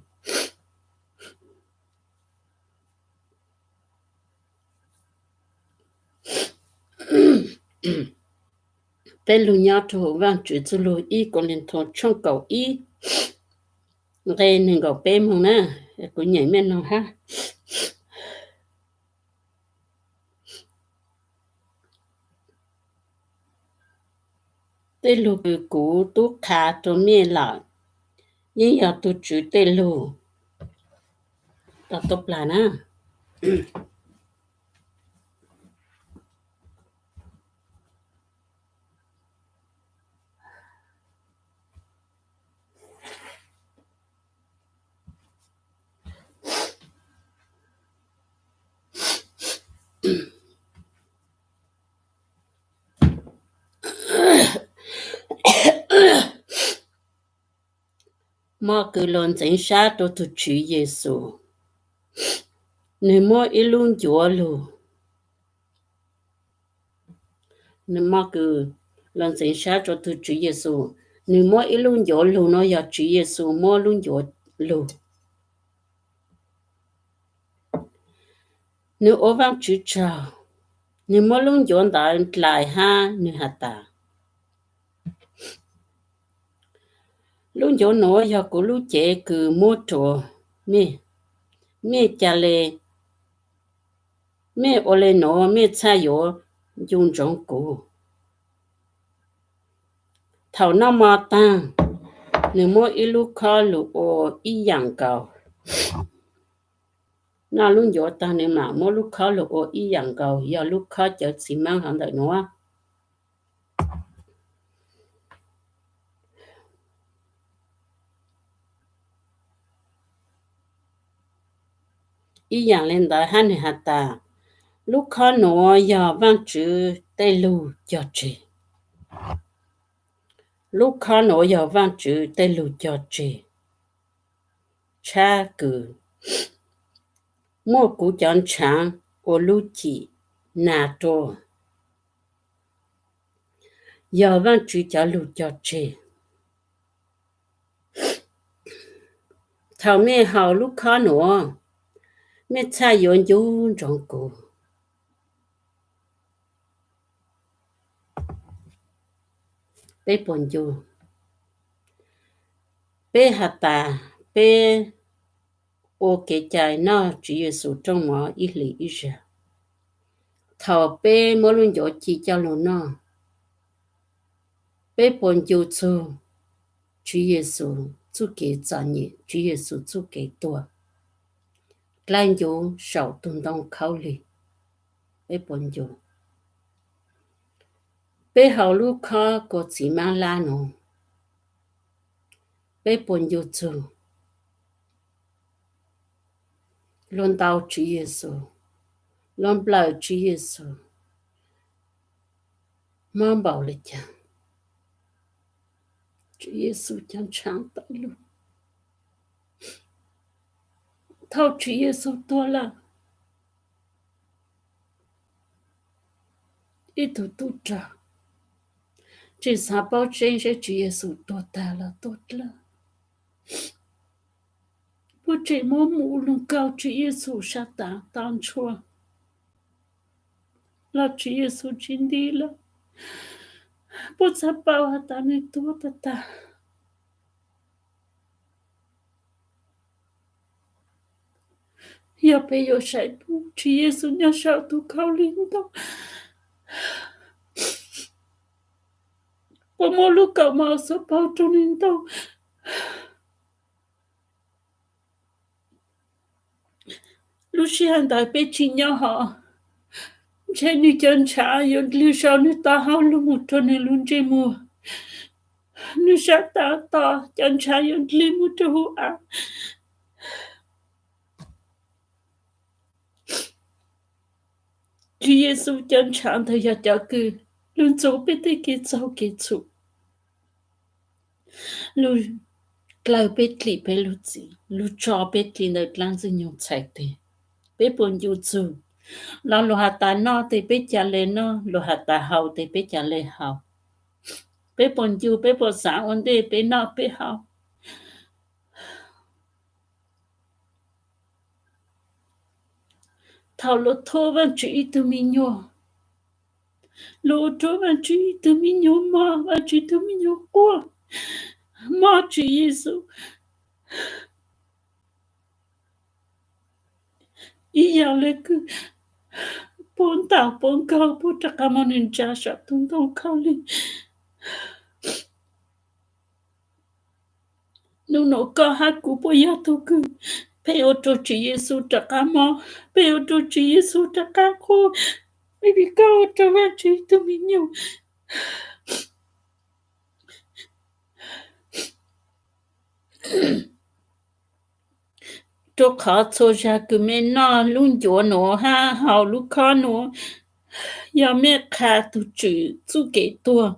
Peb lug nyob rua huv Vaajtswv txuj lug, Ib Kauleethaus tshooj kaum ib nqe neeg nkaum peb moog na. Kuv nyem mej noog hab. Tej lug kws kuv tub qha rua mej lawm yeej yog tug Tswv tej lug. Tau tub plag na. Moj kws luag ntxeev sab rua tug Tswv Yexus, nwg muab ib lub ncuav lug. Moj kws luag ntxeev sab rua tug Tswv Yexus, nwg muab ib lub ncuav lug, nuav yog Tswv Yexus muab lub ncuav lug. Nwg ua Vaajtswv tsaug, nwg muab lub ncuav ntawd dlais hab nwg has tas, lub ncuav nuav yog kuv lub cev kws muab rua mej. Mej ca le, mej ua le nuav mej txhaj yuav ncu ntsoov kuv. Thaum noj mov taag, nwg muab ib lub khob lug ua ib yaam nkaus. Noj lub ncuav taag nwg mam muab lub khob lug ua ib yaam nkaus, yog lub khob cawv txiv maab hov ntawm nuav. Ib yaam le ntawd hab nwg has tas, lub khob nuav yog Vaajtswv tej lug cog tseg. Lub khob nuav yog Vaajtswv tej lug cog tseg, tshab kws muaj kuv cov ntshav ua lub cim nas rua, yog Vaajtswv cov lug cog tseg. Thaum mej haus lub khob nuav, mej txhaj yuav ncu ntsoov kuv. Peb puas ncu? Peb has tas peb ua kev cai noj Tswv Yexus rooj mov ib hlis ib zag. Thaum peb muab lub ncuav ci coj lug noj, peb puas ncu txug Tswv Yexus txuj kev txom nyem, Tswv Yexus txuj kev tuag, dlaab ncuv saum tug ntoo khaub lig? Peb puas ncu? Peb haus lub khob kua txiv maab lab nuav, peb puas ncu txug luag ntaus Tswv Yexus, luag nplawm Tswv Yexus, mob npaum li cas, Tswv Yexus cov ntshav tawm lug. Thaum Tswv Yexus tuag lawm, ib tug tub rog tseem xav paub tseeb seb Tswv Yexus tuag tag los tuag dlawb. Puab tseem muab mus lug kaug Tswv Yexus sab tav toj ntshua, los Tswv Yexus tsis nti lawm. Puab txhaj paub has tas nwg tuag tag tag. Yog peb yuav saib Tswv Yexus nyob saum tus khaub lig ntoo, puab muab lub kaus mom xuas paug rau nwg ntau. Lub sij hawm ntawd peb tsis nyob hov, ntshe nwg cov ntshav yuav ndlwg saum nwg taub hau lug mus rau nwg lub ntsej muag. Nwg sab tav toj cov ntshav yuav ndlwg mus rau hauv av. Tswv Yexus cov ntshav ntawd yog cov kws lug ntxuav peb tej kev txaug kev txhum, lug dlaws peb dlim peb lub txim, lug tso peb dlim ntawm dlaab ntxwg nyoog txhais teg. Peb puas ncu txug? Los luag has tas noj tes peb ca le noj, luag has tas haus tes peb ca le haus. Peb puas ncu, peb puas xav ua ntej peb noj peb haus? Thaum luag thuam Vaajtswv ib tug me nyuam, luag ua rua Vaajtswv ib tug me nyuam mob, Vaajtswv ib tug me nyuam quaj, mob Tswv Yexus ib yaam le kws puab ntaus puab nkaug puab rov qab muab nwg ntsa saum tus ntoo khaub lig. Nub nua koj hab kuv puab yog tug kws pheej ua rua Tswv Yexus rov qab mob, pheej ua rua Tswv Yexus rov qab quaj, vim koj ua rua Vaajtswv ib tug me nyuam. Rua qhov txhua zag kws mej noj lub ncuav nuav hab haus lub khob nuav, yog mej qha tug Tswv txuj kev tuag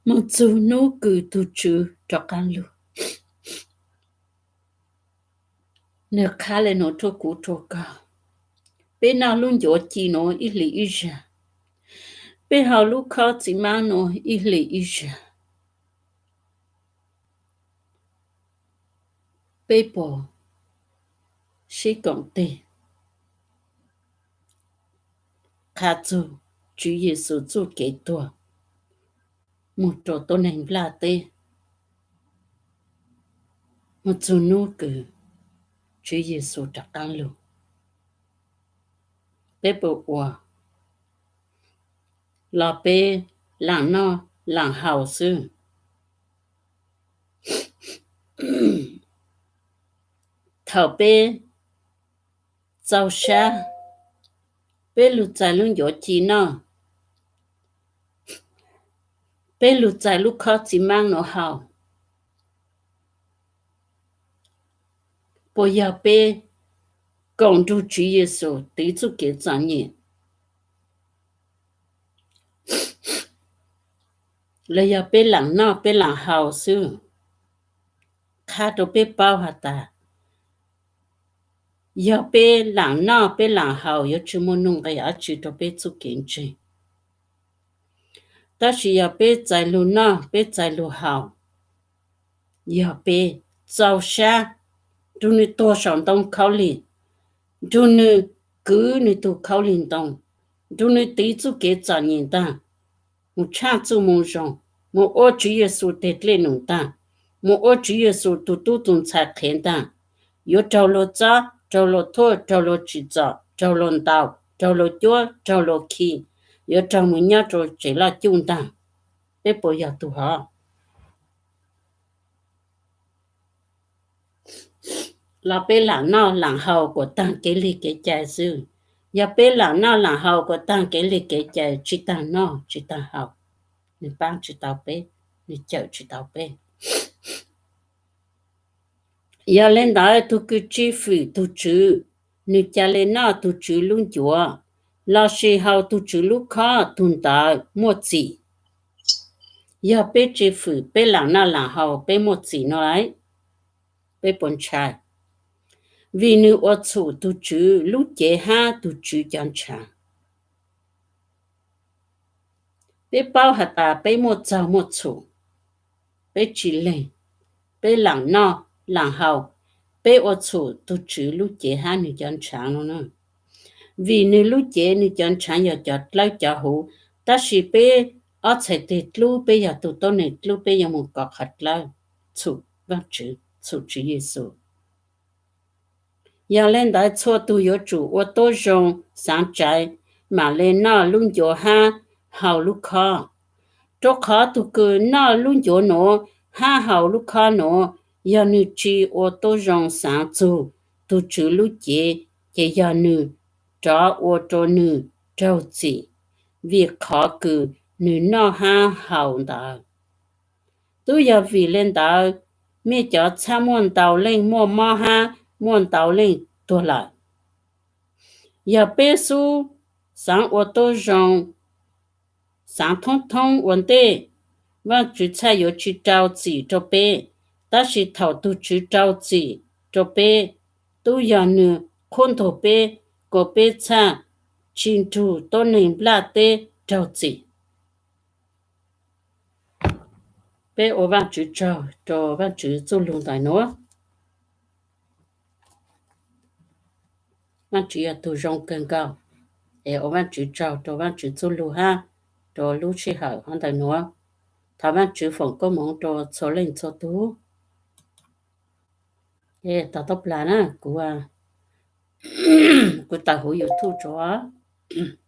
moog txug nub kws tug Tswv rov qab lug. Nwg qha le nuav rua kuv rua koj. Peb noj lub ncuav ci nuav ib hlis ib zag, peb haus lub khob txiv maab nuav ib hlis ib zag, peb puas sib koom teg qha txug Tswv Yexus txuj kev tuag moog rua tuab neeg nplaj teb, moog txug nub kws Tswv Yexus rov qaab lug? Peb puas ua, los peb laam noj laam haus xwb? Thaum peb txaug sab, peb lug txais lub ncuav ci noj, peb lug txais lub khob txiv maab nuav haus, puas yog peb koom nrug Tswv Yexus tiv txuj kev txom nyem, los yog peb laam noj peb laam haus xwb? Qha rua peb paub has tas, yog peb laam noj peb laam haus yuav tsi muaj nuj nqis dlaab tsi rua peb txuj kev ntseeg. Tab sis yog peb txais lug noj peb txais lug haus, yog peb txaug sab, nrug nwg tuag saum ntoo khaub lig, nrug nwg kwv nwg tug khaub lig ntoo, nrug nwg tiv txuj kev txom nyem ntaag, moog tshaj txuj moo zoo, moog ua Tswv Yexus teg dlej num ntaag, moog ua Tswv Yexus tug tub tug ntxhais qhev ntaag, yuav raug luag txob, raug luag thuam, raug luag tsim txom, raug luag ntaus, raug luag cuab, raug luag khi, yuav raug moog nyob rua tsev loj cuj ntaag. Peb puas yog tug hov? Los peb laam noj laam haus kuas taag kev lig kev cai xwb? Yog peb laam noj laam haus kuas taag kev lig kev cai, tsi taag noj tsi taag haus, nwg paab tsi tau peb, nwg cawm tsi tau peb. Yog le ntawd tug kws tsi fwm tug Tswv, nwg ca le noj tug Tswv lub ncuav, lossis haus tug Tswv lub khob, tug ntawd muaj txim. Yog peb tsis fwm peb laam noj laam haus peb muaj txim no lawm, peb puas ntshai? Vim nws ua txhum tus Tswv lub cev hab tus Tswv cov ntshaav. Peb paub has tas peb muaj txaug muaj txhum, peb tsis leeg, peb laam noj laam haus, peb ua txhum tus Tswv lub cev hab nws cov ntshaav no na. Vim nws lub cev nws cov ntshaav yog cov dlawb cov huv, tab sis peb ob txhais teg dlub, peb yog tus tuab neeg dlub, peb yuav mus kov qhov dlawb, txhum Vaajtswv, txhum Tswv Yexus. Yog le ntawd txhua tug yuav tsum ua tuab zoo xaav tsaav, maam le noj lub ncuav hab haus lub khob. Rua qhov tug kws noj lub ncuav nuav hab haus lub khob nuav, yog nwg tsi ua tuab zoo xaav txug tug Tswv lub cev, ces yog nwg rov ua rua nwg raug txim vim qhov kws nwg noj hab haus ntawd. Tub yog vim le ntawd, mej cov txhab muaj ntau leej muaj mob hab muaj ntau leej tuag lawm. Yog peb xub xaav ua tuab zoo, xaav thoob thoob ua ntej, Vaajtswv txhaj yuav tsi rau txim rua peb. Tab sis thaum tug Tswv rau txim rua peb, tub yog nwg qhuab ntuas peb, kuas peb txhaj tsi nrug tuab neeg nplaj teb raug txim. Peb ua Vaajtswv tsaug rua Vaajtswv txuj lug ntawm nuav. Vaajtswv yog tug zoo kawg nkaus, es ua Vaajtswv tsaug rua Vaajtswv txuj lug hab rua lub sij hawm hov ntawm nuav. Thov Vaajtswv foom koob moov rua txhua leej txhua tug. Es tog tau plag na, kuv, kuv tawm huv YouTube tso.